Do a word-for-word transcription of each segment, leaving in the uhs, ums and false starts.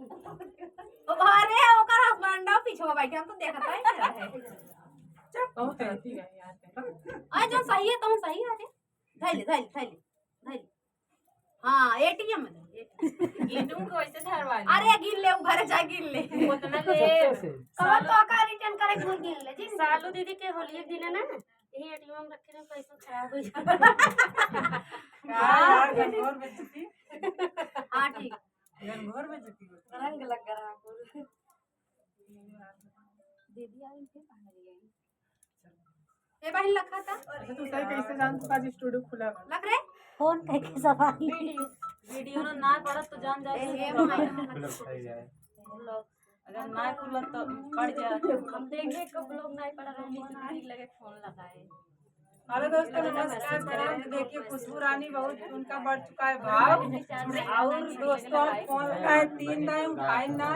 अरे, ओकर husband पिछवा बैठे, हम तो देखत ही नहीं रहे। चुप, बहुत रहती है यार। अरे, जो सही है, तुम सही है रे। धैले, धैले, धैले, धैले। हाँ, ATM में, ATM। गिनू को ऐसे धरवा ले। अरे, गिन ले, उ घरे जा गिन ले। उतना ले। कब तो का return करे, घूर गिन ले, जी। सालू दीदी के होली एक दिन है ना, यही ATM में रखे रहे, पैसा खराब हो जाता। हाँ, यार, घनघोर बेइज्जती। हाँ, ठीक। घनघोर बेइज्जती होता। रंग लग रहा है। दीदी आई थे, कहाँ गई? ए बहिन, लखा था। अच्छा, तू सही कैसे जान तू आज studio खुला बा? लख रे। फोन करके सब आई। वीडियो, वीडियो ना, ना पड़त तो जान जाए। ए, ए, माई। अगर ना खुलत तो पड़ जाए। हम देख देख के vlog नहीं पड़ा, हम दीदी लगे फोन लगाए। हेलो दोस्तों, नमस्कार, प्रणाम। तो देखिए, खुशबू रानी बहुत उनका बढ़ चुका है भाव। और दोस्तों, हम फोन लगाए तीन टाइम, उठाए ना।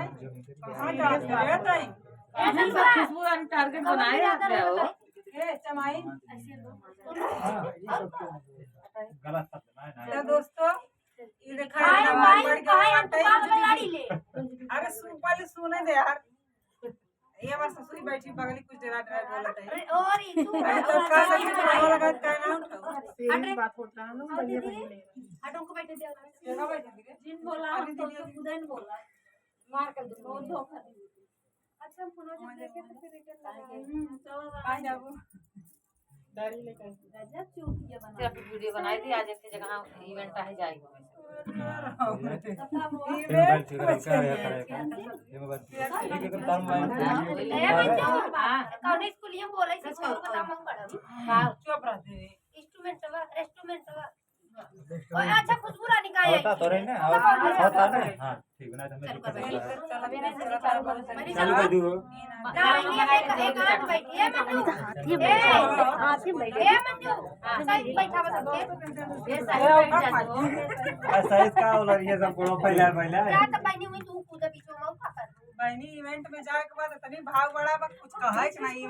कहाँ जात है रे ताई? ऐसा खुशबू रानी target बनाए रख रहे हो। ए, चमाई। गलत शब्द ना, ना। तो दोस्तों, ये देखा है, भाई, हमारे भाई, बढ़ गया भाई, हम बाटे। तो पागल लड़ी ले। अरे, सु-, पहले सुने दे यार। ये हमार ससुरी बैठी बगली, कुछ डरा डरा बोलत है। अरे, और ई तू अरे, तो का लगी, तो बोला का, का नाम था? सेम बात होत रहा ना, और बढ़िया दीदी, बढ़िया। हट, उनको बैठे दिया। केना बैठे दिए? जिन बोला, अरे, हम तो दीदी, उनको खुदा ही बोला। मार कर दो, बहुत धोखा दी। अच्छा, हम पुनः जब देखे तो फिर return लगा। हम्म, चलो, आ जाओ। गाड़ी लेकर। गजब चूतिया बना। अभी वीडियो बनाई थी, आज एक जगह event आहे जाएगा। कौन स्कूल ये बोले से, स्कूल का नाम हम पढ़ब। हाँ। चुप रहते हैं। Instrument वा, instrument वा। ओए, अच्छा, खुशबू रानी का है? होता तो रहे ना, होता होता ना। हाँ, ठीक ना, तो मैं चल, चुप कर रहता। चल, अभी नहीं, चालू कर दो। चालू कर दो। ना, ये एक, एक हाथ बैठ, ये मंजू। हाथी बैठ, ए, हाथी बैठ। ए, मंजू। हाँ, सही बैठा बस सबके। ये सही बैठ जा तू। आ, सही का होला, ये सब कोनो पहला, पहला है। जा तो बहनी हुई, तू कूदा पीछे में का कर। बहनी, event में जाए के बाद इतनी भाव बढ़ा बा, कुछ कहे के नहीं।